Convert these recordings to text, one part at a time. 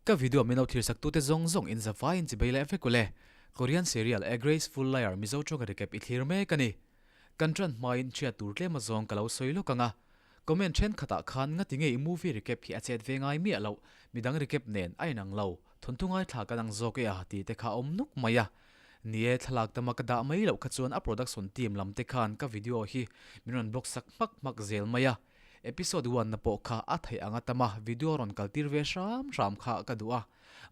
Ka video min lo thirsak tute zawng zawng in zavai in chibei leh vek ule. Korean serial A Graceful Liar Mizo tawng recap i thlir mek a ni. Kan tran hmain hriat tur tlem azawng ka lo sawi lawk ang a. Comment thenkhatah khan ngati nge i movie recap hi a chet ve ngai miah loh, midang recap nen a inang lo, thawnthu ngaithla kan ang zawk e a tih te kha a awm nuk mai a. Ni e, thlalak tama ka dah mai loh kha chuan a production team lam te khan ka video hi min rawn block sak hmak hmak zel mai a. Episode one na pawh kha a theih anga tama video rawn kal tir ve hram hram kha ka duh a.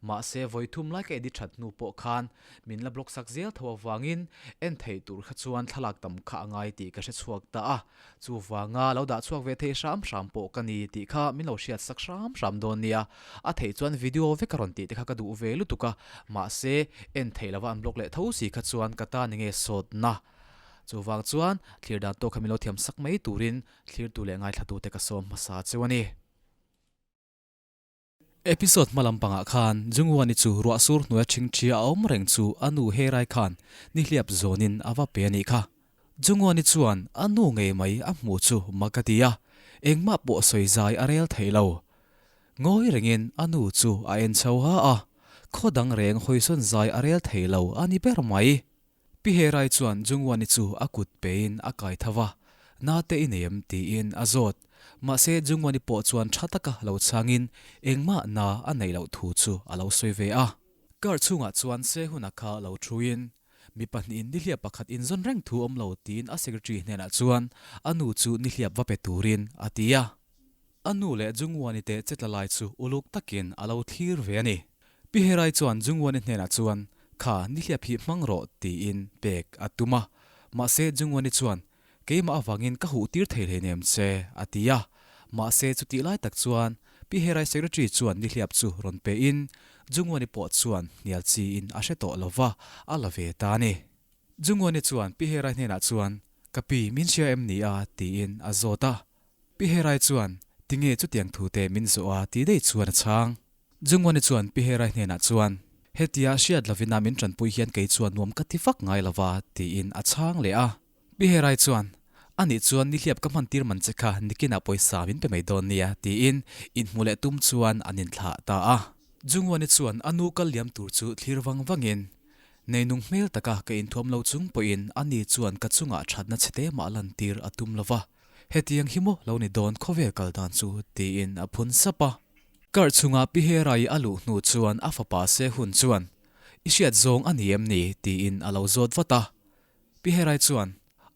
Mahse vawi thum lai ka edit that hnu pawh khan min la block sak zel tho avangin en theih tur kha chuan thlalak tam kha a ngai tih ka hre chhuak ta a. Chuvanga lo dah chhuak ve thei hram hram pawh ka ni tih kha min lo hriat sak hram hram dawn nia. A theih chuan video vek a rawn tih te kha ka duh ve lutuk a, mahse en theih lova an block leh tho si kha chuan ka tan enge sawtna. Chuvang chuan thlir dan tawk kha min lo thiam sak mai turin thlirtu leh ngaithlatute ka sawm hmasa cheu a ni. Episode hma lam pangah khan Jungwani chu ruah sur hnuaia ṭhingṭhia a awm reng chu a nu Herai khan nihliap zawnin a va pe a nih kha. Jungwani chuan a nu ngei mai a hmuh chu mak a ti a, engmah pawh sawi zai a rel thei lo. Ngawi rengin a nu chu a en chho ha a, khaw dang reng hawisawn zai a rel thei lo a ni ber mai. Pi Herai chuan Jungwani chu a kut pein a kai tho va, Na te i nei em? tiin a zawt. Mahse Jungwani pawh chuan tha taka lo chhangin engmah na a neih loh thu chu a lo sawi ve a. Car chhungah chuan Sehuna kha lo thuin, Mi pahnihin nihliap pakhat inzawn reng thu awm lo tiin a secretary hnenah chuan a nu chu nihliap va pe turin a ti a. A nu leh Jungwani te chetla lai chu uluk takin a lo thlir ve a ni. Pi Herai chuan Jungwani hnenah chuan, Kha, nihliap hi hmang rawh, tiin pek a tum a. Mahse Jungwani chuan, Keimah avangin ka huh tir thei hleinem che, a ti a. Mahse chutih lai tak chuan Pi Herai secretary chuan nihliap chu rawn pein Jungwani pawh chuan hnial chiin a hre tawh lo va, a la ve ta a ni. Jungwani chuan Pi Herai hnenah chuan, Ka pi, min hria em ni a? tiin a zawt a. Pi Herai chuan, Tinge chutiang thu te min zawh a? ti daih chuan a chhang. Jungwani chuan Pi Herai hnenah chuan, Hetia hriat lovina min tanpui hian kei chuan nuam ka ti vak ngai lova, tiin a chhang leh a. Pi Herai chuan, Anih chuan nihliap ka hman tir man che kha nikinah pawisa min pe mai dawn nia, tiin inhmuh leh tum chuan an inthlah ta a. Jungwani chuan a nu kal liam tur chu thlir vang vangin, Neinung hmel taka ka inthuam lo chung pawhin ani chuan ka chungah thatna chhe te mah lantir a tum lova. Hetiang hi maw lo ni dawn khawvel kal dan chu tiin a phun sap a. Kar chhunga Pi Herai a luh hnu chuan a fapa se hun chuan, I hriat zawng a ni em ni? tiin a lo zawt vat a. Pi Herai chuan,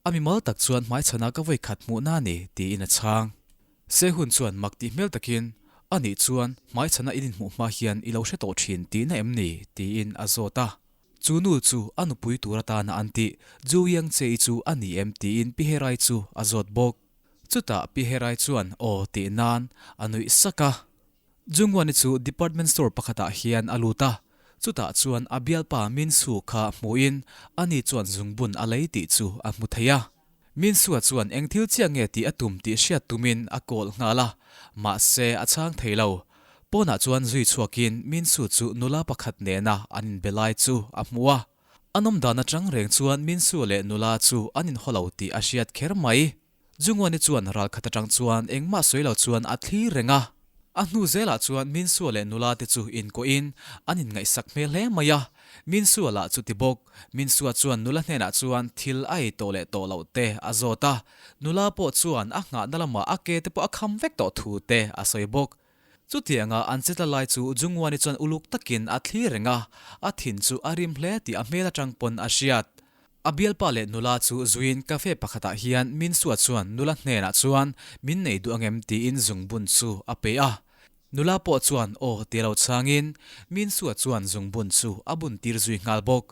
A mimal tak chuan hmaichhana ka vawi khat hmuhna a ni, tiin a chhang. Se hun chuan mak tih hmel takin, A nih chuan hmaichhana in inhmuh hma hian i lo hre tawh thin tihna em ni? tiin a zawt a. Chu nu chu a nupui tur atana an tih Ju Yang Che-i chu a ni em tiin Pi Herai chu a zawt bawk. Chutah Pi Herai chuan aw tih nan a nuih sak a. Jungwani chu department store pakhatah hian a lut a, chutah chuan a bialpa Min Su kha hmuhin ani chuan zungbun a lei tih chu a hmu thei a. Min Su-a chuan eng thil chiah nge tih a tum tih hriat tumin a call nghal a, mahse a chhang thei lo. Pawnah chuan zui chhuakin Min Su chu nula pakhat nena an inbe lai chu a hmu a. A nawm dan atang reng chuan Min Su leh nula chu an inhaw lo tih a hriat kher mai. Jungwani chuan ralkhat atang chuan engmah sawi lo chuan a thlir reng a. A hnu zelah chuan Minsua leh nula te chu inkuahin an inngaihsak hmel hle mai a. Minsua lah chu ti bawk. Minsua chuan nula hnenah chuan thil a ei tawh leh tawh loh te a zawt a. Nula pawh chuan a nghahna lamah a ke te pawh a kham vek tawh thu te a sawi bawk. Chutianga an chetla lai chu Jungwani chuan uluk takin a thlir reng a, a thin chu a rim hle tih a hmel atang pawn a hriat. A bialpa leh nula chu zuiin cafe pakhatah hian Minsua chuan nula hnenah chuan min nei duh angem tiin zungbun chu a pe a. Nula pawh chuan aw ti lo chhangin Minsua chuan zungbun chu a bun tir zui nghal bawk.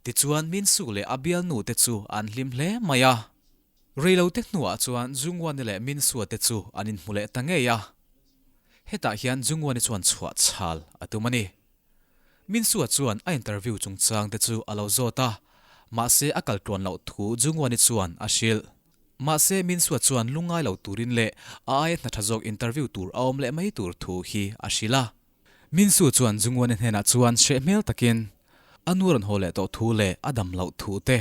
Tichuan Minsu leh a bialnu te chu an hlim hle mai a. Reilote hnuah chuan Jungwani leh Minsua te chu an inhmu leh ta ngei a. Hetah hian Jungwani chuan chhuah chhal a tum a ni. Minsua chuan a interview chungchang te chu a lo zawt a, mahse a kal tluan loh thu Jungwani chuan a hrilh. Mahse Minsua chuan lungngai lo turin leh a aia hna tha zawk interview tur a awm leh mai tur thu hi a hrilh a. Minsu chuan Jungwani hnenah chuan hreh hmel takin a nu rawn haw leh tawh thu leh a dam loh thu te,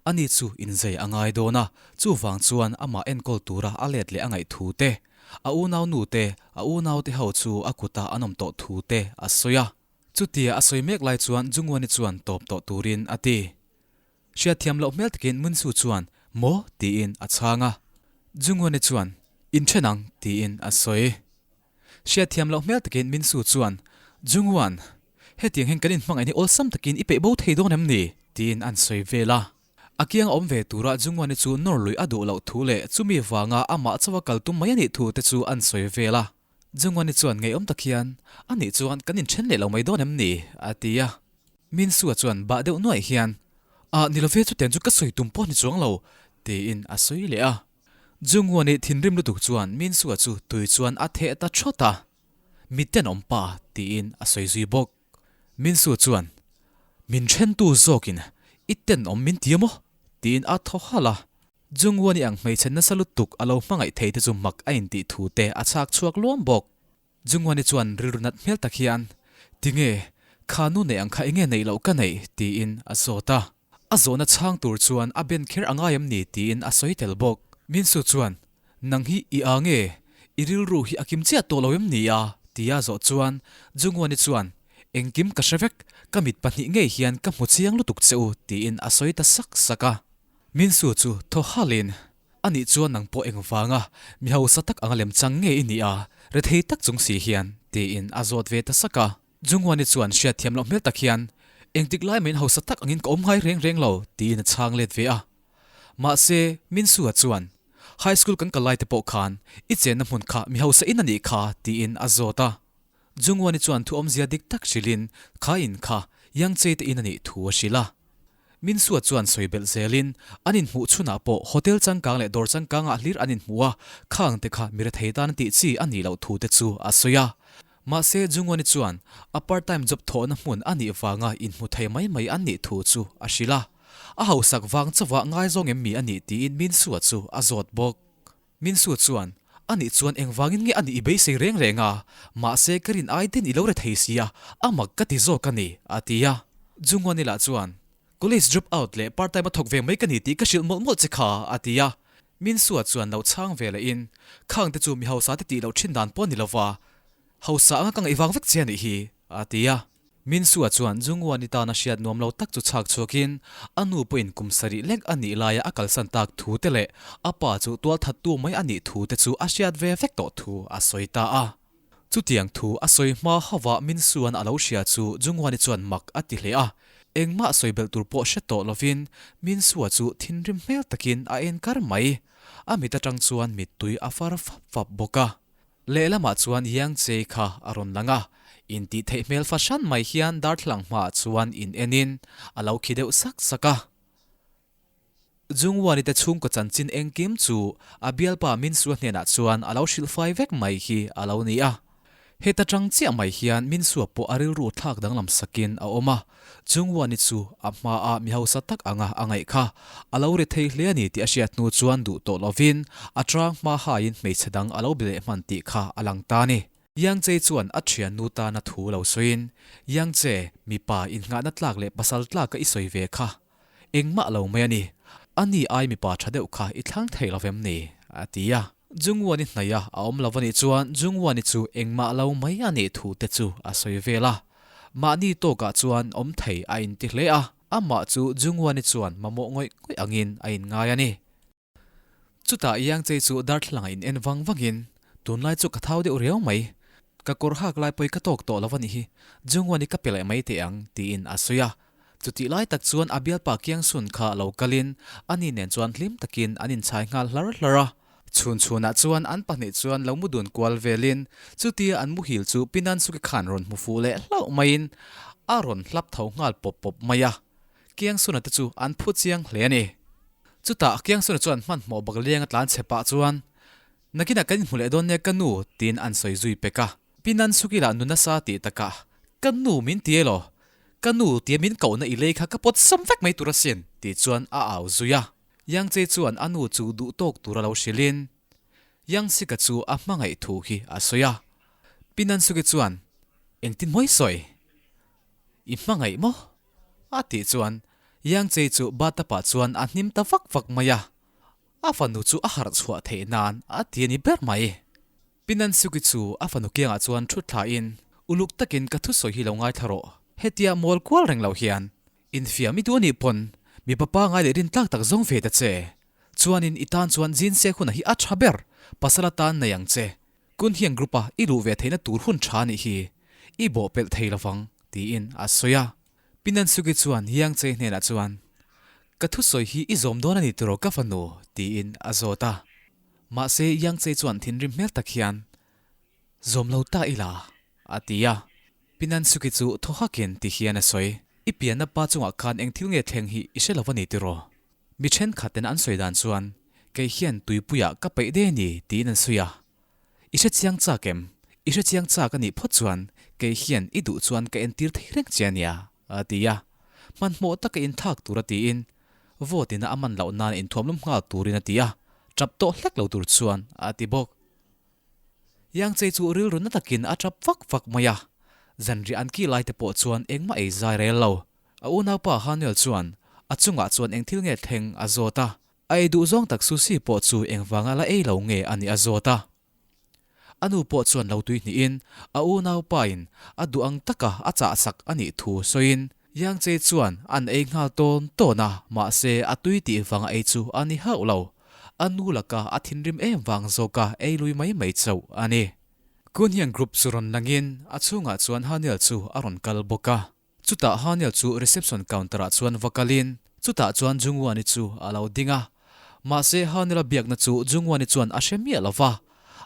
ani chu inzei a ngai dawn a, chuvang chuan amah enkawl tura a let leh a ngaih thu te. a unaunu te, a unaute ho chu a kutah an awm tawh thu te a sawi a. Chutia a sawi mek lai chuan Jungwani chuan tawp tawh turin a ti. Hriatthiam loh hmel takin Munsu chuan Maw? tiin a chhang a. Jungwani chuan Inthen ang tiin a sawi. Hriatthiam loh hmel takin Minsu chuan, Jungwan, hetiang hian kan inhmangaih hi awlsam takin i peih bo thei dawn em ni? tiin an sawi vel a. A kiang a awm ve tura Jungwani chu nawr lui a duh loh thu leh chumi vanga amah chauha kal tum mai a nih thu te chu an sawi vel a. Jungwani chuan ngeiawm tak hian, A nih chuan kan inthen leh lo mai dawn em ni? a ti a. Minsu-a chuan bah deuh nuaih hian, Ah, ni love chutiang chu ka sawi tum pawh ni chuang lo, tiin a sawi leh a. Jungwon-i thinrim lutuk chuan Min-sua chu tui chuan a theh ta thawt a, Mi tenawm pa tiin a sawi zui bawk. Min-su chuan, Min thentu zawkin i tenawm min ti a maw? tiin a thaw halh a. Jungwon-i ang hmeichhe nasa lutuk a lo hmangaih thei te chu mak a intih thu te a chhak chhuak luam bawk. Jungwani chuan rilru nat hmel tak hian, Tinge, kha nu neih ang kha enge neih loh ka neih? tiin a zawt a. A zawhna chhang tur chuan a ben kher a ngai em ni? tiin a sawi tel bawk. Minsu chuan, Nang hi i a nge? I rilru hi a kim chiah tawh lo em ni a? tia zawh chuan Jungwani chuan, Engkim ka hre vek, ka mit pahnih ngei hian ka hmu chiang lutuk che u, tiin a sawi ta sak sak a. Minsu chu thaw halhin, A nih chuan nang pawh engvanga mi hausa tak anga lem chang nge i nih a, rethei tak chung si hian, tiin a zawt ve ta sak a. Jungwani chuan hriatthiam loh hmel tak hian, Engtik lai mahin hausa tak angin ka awm ngai reng reng lo, tiin a chhang let ve a. Mahse, Minsua chuan, High school kan kal lai te pawh khan i chenna hmun kha mi hausa in a nih kha, tiin a zawt a. Jungwani chuan thu awmzia dik tak hrilhin kha in kha Yangchei te in a nih thu a hrilh a. Minsua chuan sawi belh zelin, an inhmuh chhunah pawh hotel changkang leh dawr changkangah hlir an inhmu a, khang te kha mi rethei tan tih chi a nih loh thu te chu a sawi a. Mahse, Jungwani chuan a part time job thawhna hmun a nih vanga inhmu thei mai mai an nih thu chu a hrilh a. A hausak vang chauha ngaizawng em mi a nih tiin Minsua chu a zawt bawk. Minsu chuan, A nih chuan engvangin nge a nih i beisei reng reng a, mahse ka rin ai din i lo re thei sia, a mak ka ti zawk a ni, a ti a. Jungwani lah chuan, College drop out leh part time a thawk ve mai ka ni tih ka hrilh mawlh mawlh che kha, a ti a. Minsua chuan lo chhang ve lehin, Khang te chu mi hausa te tih loh thin dan pawh a ni lova, hausa anga ka ngaih vang vek che a nih hi, a ti a. Minsua chuan Jungwani tana hriat nuam lo tak chu chhak chhuakin a nu pawhin kum sarih lek a nih laia a kalsan tak thu te leh a pa chu tualthattu mai a nih thu te chu a hriat ve vek tawh thu a sawi ta a. Chutiang thu a sawi hma hauhah Minsua'n a lo hria chu Jungwani chuan mak a ti hle a. Engmah sawi belh tur pawh hre tawh lovin Minsua chu thinrim hmel takin a en kar mai. A mit atang chuan mittui a far fap fap bawk a. Lehlamah chuan Yang Chei kha a rawn lang a, intih theih hmel fahran mai hian darthlalang hmaah chuan in enin a lo khi deuh sak sak a. Jungwani te chhungkaw chanchin engkim chu a bialpa Minsua hnenah chuan a lo hrilhfai vek mai hi a lo ni a. Heta tang chiah mai hian Minsua pawh a rilru thlak danglam sakin a awm a, Jungwani chu a hmaa mi hausa tak anga a ngaih kha a lo ri thei hle a ni tih a hriat hnu chuan duh tawh lovin a tang hma haiin hmeichhe dang a lo be leh hman tih kha a lang ta a ni. Yangche chuan a thiannu tana thu lo sawiin, Yangche, mipa innghahna tlak leh pasal tlaka i sawi ve kha engmah lo mai a ni. A ni ai mipa tha deuh kha i thlang thei lo vem ni? a ti a. Jungwani hnaih a a awm lo a nih chuan Jungwani chu engmah lo mai a nih thu te chu a sawi vel a. Mahni tawkah chuan awm thei a inti hle a, amah chu Jungwani chuan mamawh ngawih ngawih angin a inngai a ni. Chutah Yangchei chu darthlalang a in en vang vangin, Tunlai chu ka thau deuh riau mai. Ka kawr hak lai pawhi ka tawk tawh lo a nih hi, Jungwani ka pe leh mai teh ang, tiin a sawi a. Chutih lai tak chuan a bialpa Kiangsun kha lo kalin ani nen chuan hlim takin an inchhai nghal hlar hlar a. Chhun chhunah chuan an pahnih chuan lo mu dun kual velin chutia an muhil chu Pinansuki khan rawn hmu fuh leh hlauh maiin a rawn hlap tho nghal pawp pawp mai a. Kiangsuna te chu an phu chiang hle a ni. Chutah Kiangsuna chuan hmanhmawh bakliang a tlan chhe pah chuan, Nakinah kan inhmu leh dawn nia ka nu, tiin an sawi zui pek a. Pinansuki lah nu nasa tih takah, Ka nu min ti elaw? Ka nu tia min kohna i lei kha ka pawt sam vek mai tur asin, tih chuan a au zui a. Yangchei chuan a nu chu duh tawk tur a lo hrilhin, Yangsika chu a hmangaih thu hi a sawi a. Pinansuki chuan, Engtin mawi sawi? I hmangaih maw? A tih chuan Yangchei chu bathtub-ah chuan a hnim ta vak vak mai a. A fanu chu a harh chhuah theih nan a ti a ni ber mai. Pinansuki chu a fanu kiangah chuan thut thlain, Uluk takin ka thusawi hi lo ngaithla rawh. Hetia mual kual reng lo hian infiam i duh anih pawn mipa pangai leh rintlak tak zawng ve ta che. Chuanin i tan chuan zin se huna hi a tha ber, pasal atan nei ang che. Kun hian group a i luh ve theihna tur hun tha anih hi i bawhpelh thei lovang, tiin a sawi a. Pinansuki chuan Yangchei hnenah chuan, Ka thusawi hi i zawm dawn a ni tiraw ka fanu? tiin a zawt a. Mahse Yangchei chuan thinrim hmel tak hian, Zawm lo ta ila, a ti a. Pinansuki chu thaw hakin ti hian a sawi, I pianna pa chungah khan eng thil nge thleng hi i hre lo a ni tiraw? Mi thenkhatten an sawi dan chuan, Kei hian tuipuiah ka peih de ni, tiin an sawi a. I hre chiang chak em? I hre chiang chak a nih phawt chuan kei hian i duh chuan ka entir thei reng che a nia, a ti a. Hmanhmawh taka inthlak tura tiin vote ina a man loh nan inthuamlum nghal turin a ti a, tap tawh hlek lo tur chuan a ti bawk. Yangchei chu rilru na takin a tap vak vak mai a, zanriah an kih lai te pawh chuan engmah ei zai rel lo. A unaupa Hanuel chuan a chungah chuan eng thil nge thleng a zawt a, A ei duh zawng tak Susie pawh chu engvanga la ei lo nge a nih a zawt a. A nu pawh chuan lo tui hnihin a unaupain a duh ang taka a chahsak a nih thu sawiin Yangtze chuan an ei nghal tawn tawn a, mahse a tui tih vanga ei chu a ni hauh lo. A nu laka a thinrim em vang zawka ei lui mai mai chauh a ni. Kunhian group chu rawn langin a chhungah chuan Haniel chu a rawn kal bawk a. Chutah Haniel chu reception counter ah chuan va kalin chutah chuan Jungwani chu a lo ding a. Mahse Haniel-a biakna chu Jungwani chuan a hre miah lo va,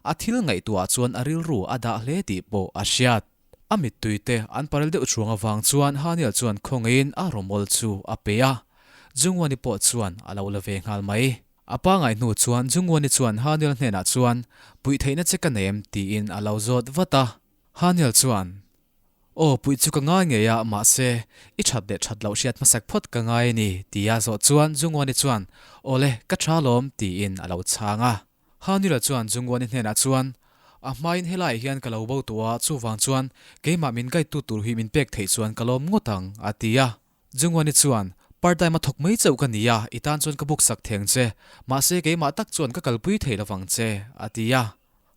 a thil ngaihtuah chuan a rilru a dah hle tih pawh a hriat. A mittui te an parel deuh chuang avang chuan Haniel chuan khawngaihin a rawmawl chu a pe a, Jungwani pawh chuan a lo la ve nghal mai. A pangai hnu chuan Jungwani chuan Haniel hnenah chuan puih theihna che ka nei em tiin a lo zawt vat a. Haniel chuan Aw, puih chu ka ngai ngei a, mahse, i that leh that loh hriat hmasak phawt ka ngai a ni, tia zawh chuan Zunguani chuan, Aw le, ka tha lawm, tiin a lo chhang a. Hanila chuan Zunguani hnenah chuan, A hmain helaiah hian ka lo bo tawh a, chuvang chuan keimah min guide tu tur hi min pek theih chuan ka lawm ngawt ang, a ti a. Zunguani chuan, Part time a thawk mai chauh ka ni a, i tan chuan ka book sak theng che, mahse keimah tak chuan ka kalpui thei lovang che, a ti a.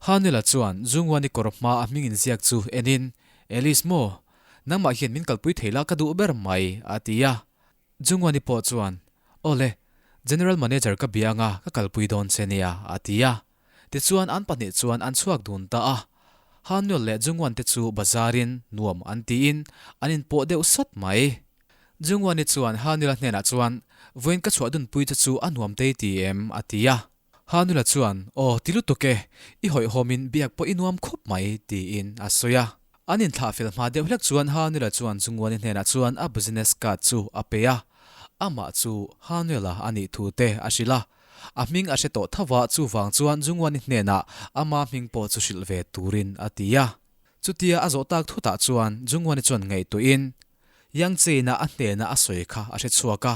Hanila chuan Zungwani kawr hma a hming inziak chu enin, Alice maw? Nangmah hian min kalpui thei la ka duh ber mai, a ti a. Zungwani pawh chuan, Aw le, General Manager ka bia anga ka kalpui dawn che nia, a ti a. Tichuan an pahnih chuan an chhuak dun ta a. Hanuel leh Zungwan te chu bazarin nuam an tiin an inpawh deuh sat mai. Zungwani chuan Hanuela hnenah chuan, Vawiin ka chhuah dunpui che chu a nuam tei ti em? a ti a. Hanula chuan, Aw, ti lutuk e, i hawihhawmin biak pawh i nuam khawp mai, tiin a sawi a. An inthlah fel hma deuh hlek chuan Hanula chuan Chunguani hnenah chuan a business card chu a pe a. Amah chu Hanuela a nih thu te a hrilh a. A hming a hre tawh tho a, chuvang chuan Chunguani hnenah ama hming pawh chu hrilh ve turin a ti a. Chutia a zawh tak thutah chuan Chunguani chuan ngaihtuahin Yangtze-ina a hnena a sawi kha a hre chhuak a.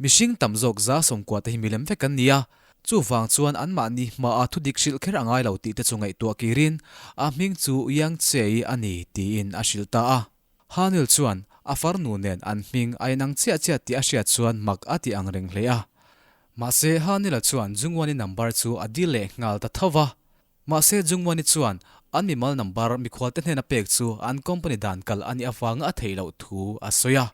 Mihring tam zawk 90% te hi milem vek an ni a, chuvang chuan anmahni hmaa thudik hrilh kher a ngai lo tih te chu ngaihtuah kirin a hming chu Yangtze-i a ni tiin a hrilh ta a. Hanil chuan a farnu nen an hming a inang chiah chiah tih a hriat chuan mak a ti ang reng hle a. Mahse Hanila chuan Jungwani number chu a dil leh nghal ta tho va. Mahse Jungwani chuan an mimal number mikhualte hnena pek chu an company dan kal a nih avanga a theih loh thu a sawi a.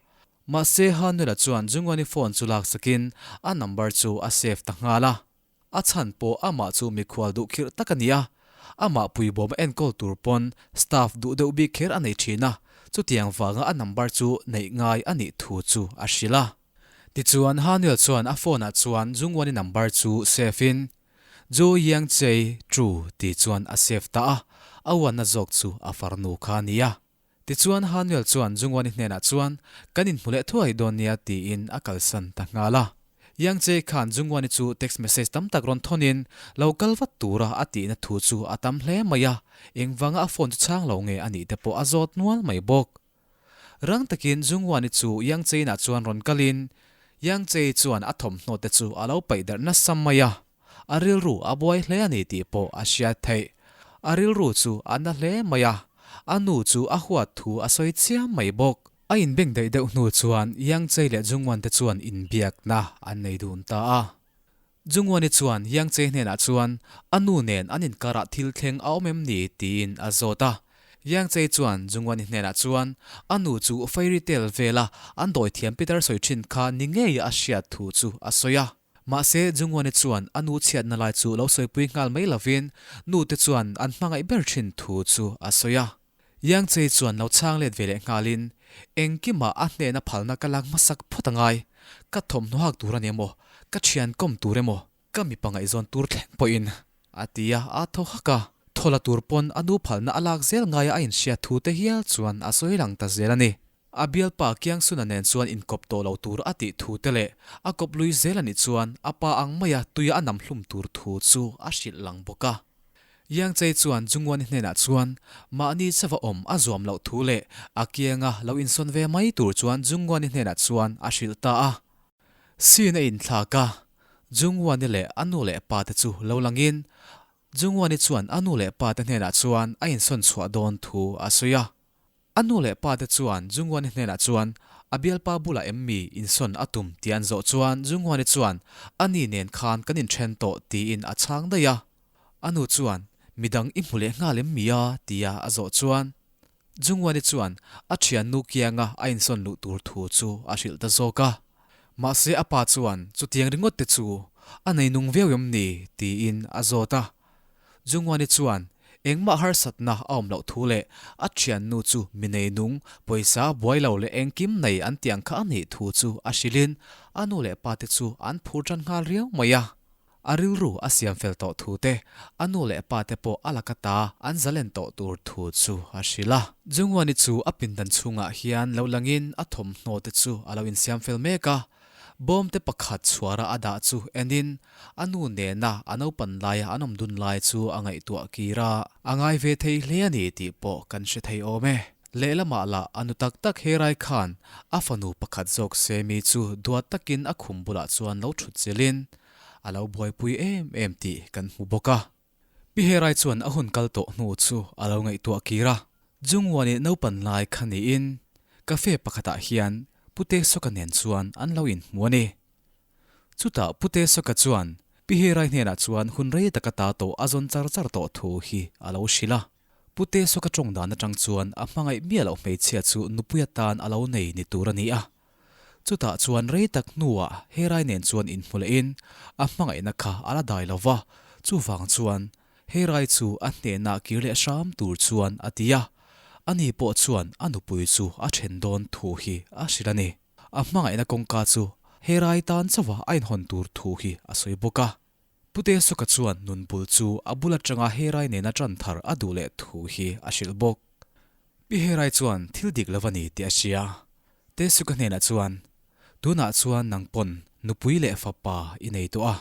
Mahse Hanula chuan Jungwani phone chu laksakin a number chu a save ta nghal a. A chhan pawh amah chu mikhual duh khirh tak a ni a, amah puibawm a enkawl tur pawn staff duh deuh bik kher a nei thin a, chutiang vanga a number chu neih ngai a nih thu chu a hrilh a. Tichuan Hanuel chuan a phone ah chuan Jungwani number chu save in Ju Yang Chei Tru tih chuan a save ta a, a uanna zawk chu a farnu kha a ni a. Tichuan Hanuel chuan Jungwani hnenah chuan kan inhmu leh thuai dawn nia tiin a kalsan ta nghal a. Yang Chei khan Jungwani chu text message tam tak rawn thawnin lo kal vat tura a tihna thu chu a tam hle mai a, engvanga a phone chu chhang lo nge a nih te pawh a zawt nual mai bawk. Rang takin Jungwani chu Yang Cheinah chuan rawn kalin Yang Chei chuan a thawmhnaw te chu a lo paih darh nasa mai a. A rilru a buai hle a ni tih pawh a hriat theih. A rilru chu a na hle mai a, a nu chu a huat thu a sawi chiam mai bawk. A inbeng daih deuh hnu chuan Yangchei leh Jungwan te chuan inbiakna an nei dun ta a. Jungwon-i chuan Yangtze hnenah chuan a nu nen an inkarah thil thleng a awm em ni tiin a zawt a. Yangtze chuan Jungwon-i hnenah chuan a nu chu fairy tale vela an dawithiam Peter sawi thin kha ni ngei a hriat thu chu a sawi a. Mahse Jungwon-i chuan a nu chhiatna lai chu lo sawipui nghal mai lovin nu te chuan an hmangaih ber thin thu chu a sawi a. Yangtze chuan lo chhang let ve leh nghalin, Engkimah a hnehna phalna ka lak hmasak phawt a ngai. Ka thawmhnaw hak tur a ni emaw, ka thian kawm tur emaw, ka mipa ngaihzawn tur thleng pawhin, a ti a, a thaw hak a. Thaw la tur pawn a nu phalna a lak zel ngaia a inhriat thu te hial chuan a sawi lang ta zel a ni. A bialpa Kiangsuna nen chuan inkawp tawh lo tur a tih thu te leh a kawp lui zel a nih chuan a pa ang maia tuia a nam hlum tur thu chu a hrilh lang bawk a. Yangchei chuan Jungwani hnenah chuan mahni chauha awm a zuam loh thu leh a kianga lo insawn ve mai tur chuan Jungwani hnenah chuan a hrilh ta a. Sin a inthlak a, Jungwani leh a nu leh pa te chu lo langin Jungwani chuan a nu leh pa te hnenah chuan a insawn chhuah dawn thu a sawi a. A nu leh pa te chuan Jungwani hnenah chuan a bialpa bulah em mi insawn a tum tih an zawh chuan Jungwani chuan a ni nen khan kan inthen tawh tiin a chhang daih a. A nu chuan midang i hmu leh nghal em mi a tia a zawh chuan Jungwani chuan a thiannu kianga a insawn luh tur thu chu a hrilh ta zawk a. Mahse a pa chuan chutiang ringawt te chu a nei nung viau em ni tiin a zawt a. Jungwani chuan engmah harsatna a awm loh thu leh a thiannu chu mi nei nung, pawisa buai lo leh engkim nei an tiang kha a nih thu chu a hrilhin a nu leh pa te chu an phur tan nghal riau mai a. A rilru a siam fel tawh thu te, a nu leh pa te pawh a laka ta an zalen tawh tur thu chu a hrilh a. Jungwani chu a pindan chhungah hian lo langin a thawmhnaw te chu a lo insiam fel mek a. Bawmte pakhat chhuara a dah chu enin a nu nena a naupan laia an awm dun lai chu a ngaihtuah kir a. A ngai ve thei hle a ni tih pawh kan hre thei awm e. Lehlamah lah a nu tak tak Herai khan a fanu pakhat zawk Semi chu duat takin a khum bulah chuan lo thut chilhin a lo buaipui em em tih kan hmu bawk a. Pi Herai chuan a hun kal tawh hnu chu a lo ngaihtuah kir a. Jungwani naupan lai kha niin cafe pakhatah hian Pu Tesoka nen chuan an lo inhmu a ni. Chutah Pu Tesoka chuan Pi Herai hnenah chuan hun rei taka ta tawh a zawn char char tawh thu hi a lo hrilh a. Pu Tesoka tawng dan atang chuan a hmangaih miah loh hmeichhia chu nupui atan a lo nei ni tur a ni a. Chutah chuan rei tak hnuah Herai nen chuan inhmu lehin a hmangaihna kha a la dai lo va, chuvang chuan Herai chu a hnehna kir leh hram tur chuan a ti a, ani pawh chuan a nupui chu a then dawn thu hi a hrilh a ni. A hmangaihna kawngka chu Herai tan chauha a inhawn tur thu hi a sawi bawk a. Pu Tesuka chuan nunbul chu a bul atanga Herai nena tan thar a duh leh thu hi a hrilh bawk. Pi Herai chuan thil dik lo a ni tih a hria. Tesuka hnenah chuan, Tunah chuan nang pawn nupui leh fapa i nei tawh a,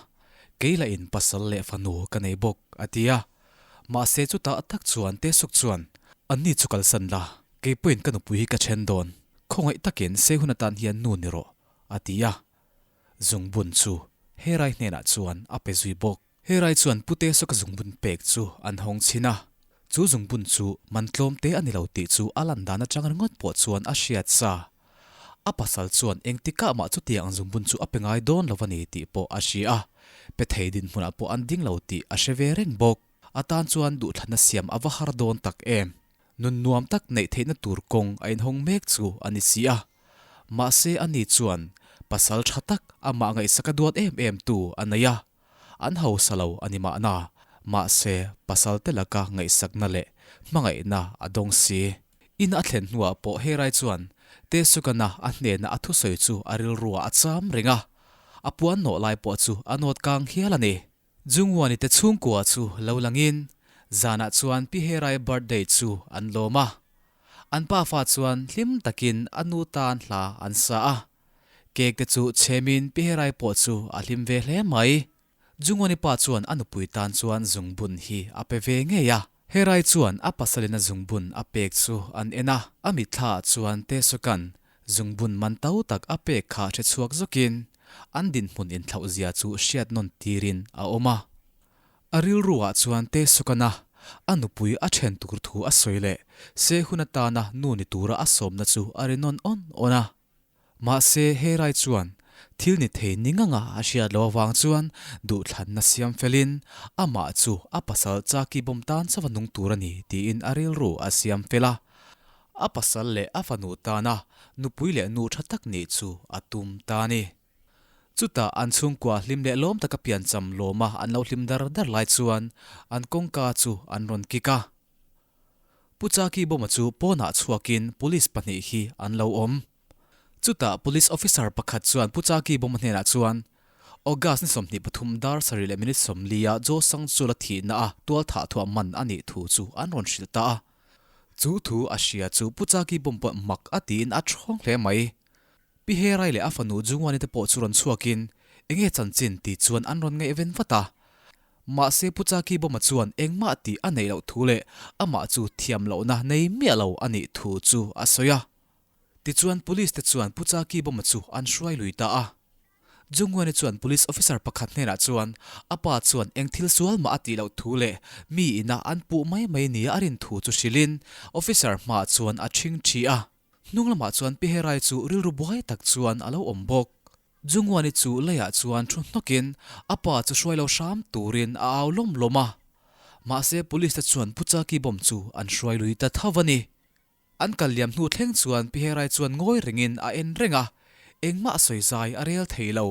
kei lah in pasal leh fanu ka nei bawk, a ti a. Mahse chutah tak chuan Tesuk chuan, Anni chu kalsan la, kei pawhin ka nupui hi ka then dawn, khawngaih takin Sehun atan hian nu ni rawh, a ti a. Zungbun chu Herai hnenah chuan a pe zui bawk. Herai chuan Pute Soka zungbun pek chu an hawng chhin a, chu zungbun chu man tlawm te a ni lo tih chu a lan dan atang ringawt pawh chuan a hriat sa. A pasal chuan engtikah mah chutiang ang zungbun chu a pe ngai dawn lo a ni tih pawh a hria a, pe thei dinhmunah pawh an ding lo tih a hre ve reng bawk. A tan chuan duhthlanna siam a va har dawn tak em. Nun nuam tak neih theihna tur kawng a inhawng mek chu a ni si a. Mahse ani chuan pasal tha tak amah ngaihsak a duat em em tu a nei a, an hausa lo a ni mahna, mahse pasal te laka ngaihsakna leh hmangaihna a dawng si. In a thlen hnuah pawh Herai chuan Tesukana a hnena a thusawi chu a rilruah a cham reng a, a puan nawh lai pawh chu a nawt kang hial a ni. Jungwani te chhungkua chu lo langin zanah chuan Pi Herai birthday chu an lawm a. An pafa chuan hlim takin a nu tan hla an sa a. Cake te chu chhemin Pi Herai pawh chu a hlim ve hle mai. Jungwani pa chuan a nupui tan chuan zungbun hi a pe ve ngei a. Herai chuan a pasalin a zungbun a pek chu an en a. A mitthla ah chuan Tesukan Zungbun man to tak a pek kha hre chhuak zawkin an dinhmun inthlauh zia chu hriat nawn tirin a awm a. A rilruah chuan Tesukana a nupui a then tur thu a sawi leh se hun atana nu ni tura a sawmna chu a ri nawn awn awn a. Mahse Herai chuan Thil ni thei ni nganga a hriat loh avang chuan duhthlanna siam felin amah chu a pasal Chaki bawm tan chauh a nung tur a ni tiin a rilru a siam fel a. A pasal leh a fanu tana nupui leh nu tha tak nih chu a tum ta a ni. Chutah an chhungkua hlim leh lawm taka piancham lawma an lo hlim dar dar lai chuan an kawngka chu an rawn kik a. Pu Chaki bawma chu pawnah chhuakin police pahnih hi an lo awm. Chutah Police Officer pakhat chuan Pu Chaki bawma hnenah chuan, August ni 23 dar sarih leh minute 40 ah Jo Sang Chul a thihna a tual thah thuah man a nih thu chu an rawn hrilh ta a. Chu thu a hria chu Pu Chaki bawm pawh mak a tiin a thawng hle mai. Pi Herai leh a fanu Jungwani te pawh chu rawn chhuakin enge chanchin tih chuan an rawn ngaihven vat a. Mahse Pu Chaki bawma chuan engmah tih a neih loh thu leh amah chu thiam lohna nei miah lo a nih thu chu a sawi a. Tichuan Police te chuan Pu Chaki bawma chu an hruai lui ta a. Jungwani chuan Police officer pakhat hnenah chuan a pa chuan eng thil sual mah a tih loh thu leh mi ina an puh mai mai nia a rin thu chu hrilhin officer hmaah chuan a ṭhing ṭhi a. Hnung lamah chuan Pi Herai chu rilru buai tak chuan a lo awm bawk. Jungwani chu leiah chuan thu hnawkin a pa chu hruai lo hram turin a au lawm lawm a. Mahse Police te chuan Pu Chaki bawm chu an hruai lui ta tho a ni. An kal liam hnu thleng chuan Pi Herai chuan ngawi rengin a en reng a, engmah sawi zai a rel thei lo.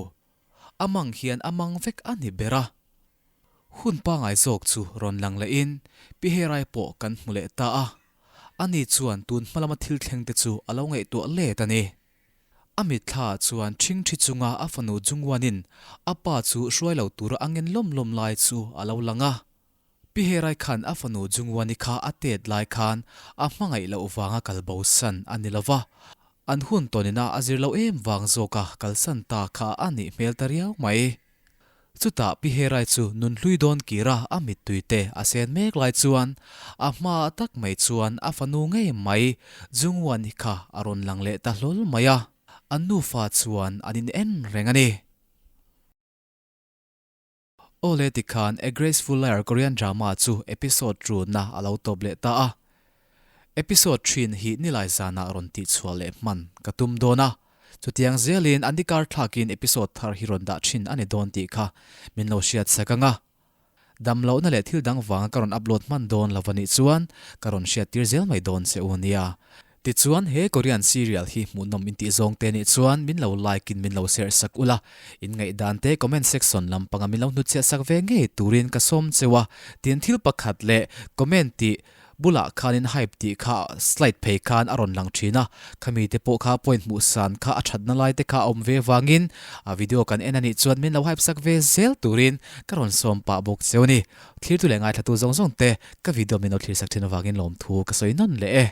A mang hian a mang vek a ni ber a. Hun pangai zawk chu rawn lang lehin Pi Herai pawh kan hmu leh ta a. Ani chuan tun hma lama thil thleng te chu a lo ngaihtuah let a ni. A mitthla ah chuan ṭhingṭhi chunga a fanu Jungwanin a pa chu hruai lo tura a ngen lawm lawm lai chu a lo lang a. Pi Herai khan a fanu Jungwani kha a tet lai khan a hmangaih loh vanga kal bosan a ni lova, an hun tawnina a zir loh em vang zawka kalsan ta kha a nih hmel ta riau mai. Chutah Pi Herai chu nun hlui dawn kira a mittui te a sen mek lai chuan a hmaah tak mai chuan a fanu ngei mai Jungwani kha a rawn lang leh ta hlawl mai a, an nufa chuan an in en reng a ni. Awle tikhan A Graceful Liar Korean drama chu episode runa a lo tawp leh ta a. Episode thin hi nilai zanah rawn tihchhuah leh hman ka tum dawn a. Chutiang zelin an nikar thlakin episode thar hi rawn dah thin a ni dawn tih kha min lo hriat sak ang a. Damlohna leh thil dang vanga ka rawn upload hman dawn lo a nih chuan ka rawn hriattir zel mai dawn che u nia. Tichuan he Korean serial hi hmuhnawm intih zawng te nih chuan min lo like in min lo share sak ula, in ngaihdan te comment section lampanga min lo hnutchhiah sak ve ngei turin ka sawm cheu a, tin thil pakhat leh comment tih bulah khanin hype tih kha slide phei khan a rawn lang thin a, khami te pawh kha point hmuh san kha a thatna lai te kha a awm ve vangin a video kan en anih chuan min lo hype sak ve zel turin ka rawn sawm pah bawk cheu a ni. Thlirtu leh ngaithlatu zawng zawng te ka video min lo thlir sak thin avangin lawmthu ka sawi nawn leh e.